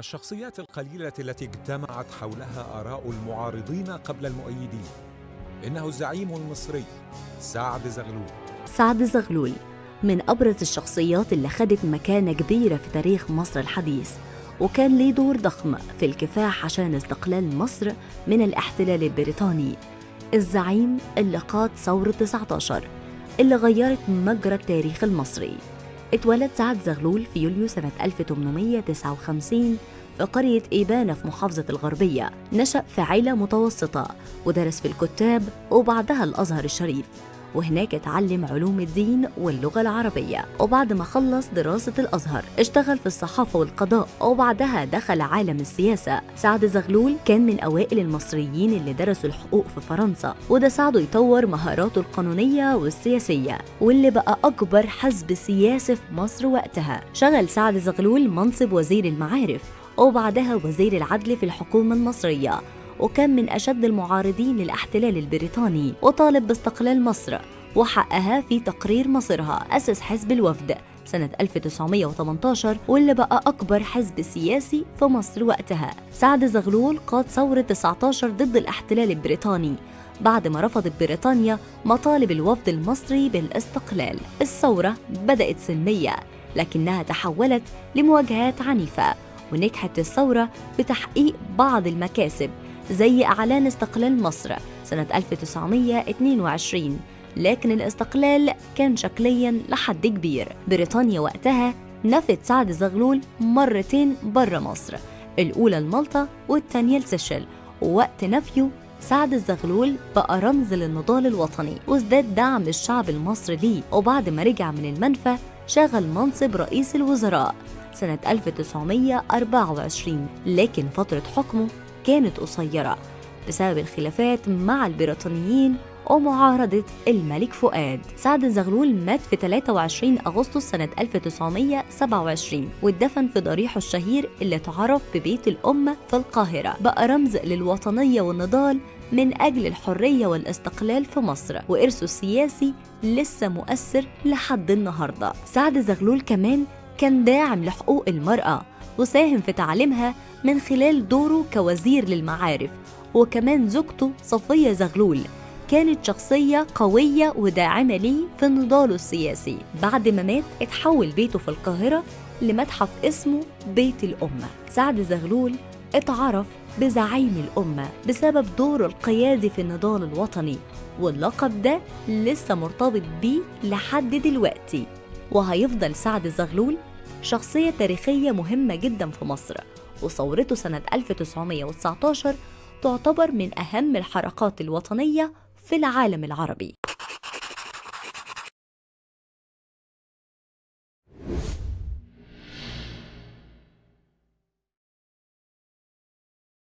الشخصيات القليلة التي اجتمعت حولها آراء المعارضين قبل المؤيدين. إنه الزعيم المصري سعد زغلول. سعد زغلول من أبرز الشخصيات اللي خدت مكانة كبيرة في تاريخ مصر الحديث، وكان ليه دور ضخم في الكفاح عشان استقلال مصر من الاحتلال البريطاني. الزعيم اللي قاد ثورة 19 اللي غيرت مجرى التاريخ المصري. اتولد سعد زغلول في يوليو سنة 1859 في قرية إيبانة في محافظة الغربية. نشأ في عيلة متوسطة ودرس في الكتاب وبعدها الأزهر الشريف، وهناك اتعلم علوم الدين واللغة العربية. وبعد ما خلص دراسة الأزهر اشتغل في الصحافة والقضاء، وبعدها دخل عالم السياسة. سعد زغلول كان من أوائل المصريين اللي درسوا الحقوق في فرنسا، وده ساعده يطور مهاراته القانونية والسياسية، واللي بقى أكبر حزب سياسي في مصر وقتها. شغل سعد زغلول منصب وزير المعارف وبعدها وزير العدل في الحكومة المصرية، وكان من أشد المعارضين للاحتلال البريطاني، وطالب باستقلال مصر وحقها في تقرير مصيرها. أسس حزب الوفد سنة 1918 واللي بقى أكبر حزب سياسي في مصر وقتها. سعد زغلول قاد ثورة 19 ضد الاحتلال البريطاني بعد ما رفضت بريطانيا مطالب الوفد المصري بالاستقلال. الثورة بدأت سلمية لكنها تحولت لمواجهات عنيفة، ونجحت الثورة بتحقيق بعض المكاسب زي إعلان استقلال مصر سنة 1922، لكن الاستقلال كان شكلياً لحد كبير. بريطانيا وقتها نفت سعد زغلول مرتين برا مصر، الأولى لمالطا والتانية لسيشل. ووقت نفيه سعد الزغلول بقى رمز للنضال الوطني وازداد دعم الشعب المصري ليه. وبعد ما رجع من المنفى شغل منصب رئيس الوزراء سنة 1924، لكن فترة حكمه كانت قصيرة بسبب الخلافات مع البريطانيين ومعارضة الملك فؤاد. سعد زغلول مات في 23 أغسطس سنة 1927 واتدفن في ضريحه الشهير اللي اتعرف ببيت الأمة في القاهرة. بقى رمز للوطنية والنضال من أجل الحرية والاستقلال في مصر، وإرثه السياسي لسه مؤثر لحد النهاردة. سعد زغلول كمان كان داعم لحقوق المرأة وساهم في تعليمها من خلال دوره كوزير للمعارف. وكمان زوجته صفية زغلول كانت شخصية قوية وداعمة ليه في نضاله السياسي. بعد ما مات اتحول بيته في القاهرة لمتحف اسمه بيت الأمة. سعد زغلول اتعرف بزعيم الأمة بسبب دوره القيادي في النضال الوطني، واللقب ده لسه مرتبط بيه لحد دلوقتي. وهيفضل سعد زغلول شخصية تاريخية مهمة جدا في مصر، وثورته سنة 1919 تعتبر من أهم الحركات الوطنية في العالم العربي.